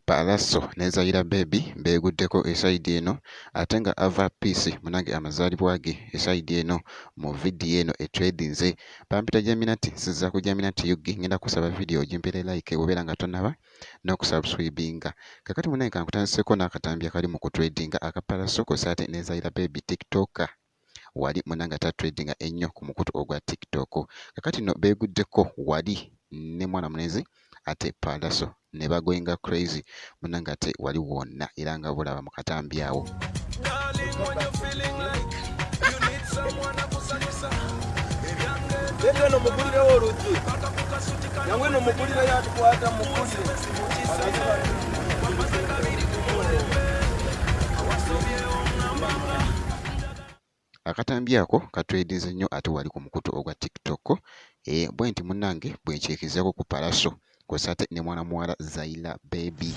Pallaso ne Zayra Baby beeguddeko esayidi eno ate nga Ava Peace munnange amazaalibwa ge esayidi eno mu vidiyo eno etredinze. Bampita Jaminati, nsinziira ku Jaminati UG, ngenda kusaba vidiyo ogimpeere like bw'obeera nga tonnaba n'okusubscribinga. Kakati munnange kankutandiseeko n'akatambi akali mu kutredinga aka Pallaso kw'ossa ate ne Zayra Baby TikToker. Wali munange ate atradinga ennyo ku mukutu ogwa TikTok. Kakati no beeguddeko wali ne mwana mulenzi ate Pallaso ne bagoinga crazy munange ate wali wonna era nga bulaba mu katambi awo. Leeta eno mugulirewo oluggi. Yangu eno mugulireyo atukwata mugulire. Akatambi ako katredinze nnyo ate wali ku mukutu ogwa TikTok. Eh, bwe nti munnange bwe nkyekezaako ku Pallaso kw'ossa ate ne mwana muwala Zaila Baby.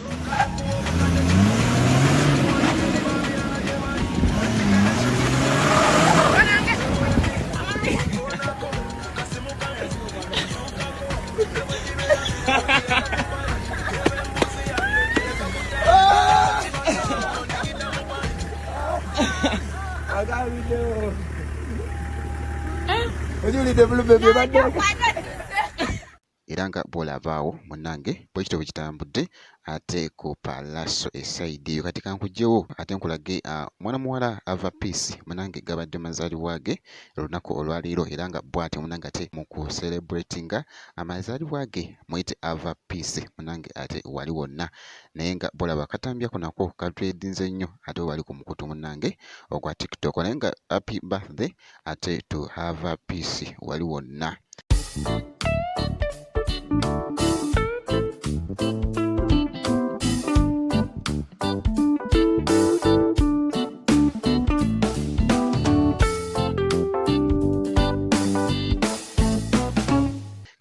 Era nga bw'olaba awo munnange bwe kityo bwe kitambudde ate ku Pallaso esayidi eyo. Kati kankuggyewo ate nkulage mwana muwala Ava Peace munnange gabadde mazaalibwa ge olunaku olwaleero era nga bw'atyo munnange ate mu kuserebuletinga amazaalibwa ge muyite Ava Peace munnange ate wali wonna naye nga bw'olaba akatambi ako nako katwedinze nnyo ate wali ku mukutu munnange ogwa TikTok naye nga happy birthday ate to Ava Peace wali wonna.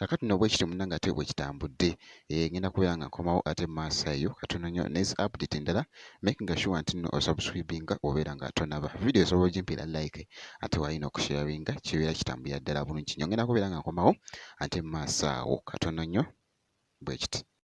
Kakati no bwekityo munange ate bwekitambudde eh, ngenda kubeera nga nkomawo ate mu maaso eyo katono nnyo nezi update endala making sure nti nno osubscribinga obeera nga tonaba video osobola ogimpeera like ate walina okusharinga kibeera kitambulira ddala bulungi nnyo ngenda kubeera nga nkomawo ate mu maaso awo katono nnyo bwekiti.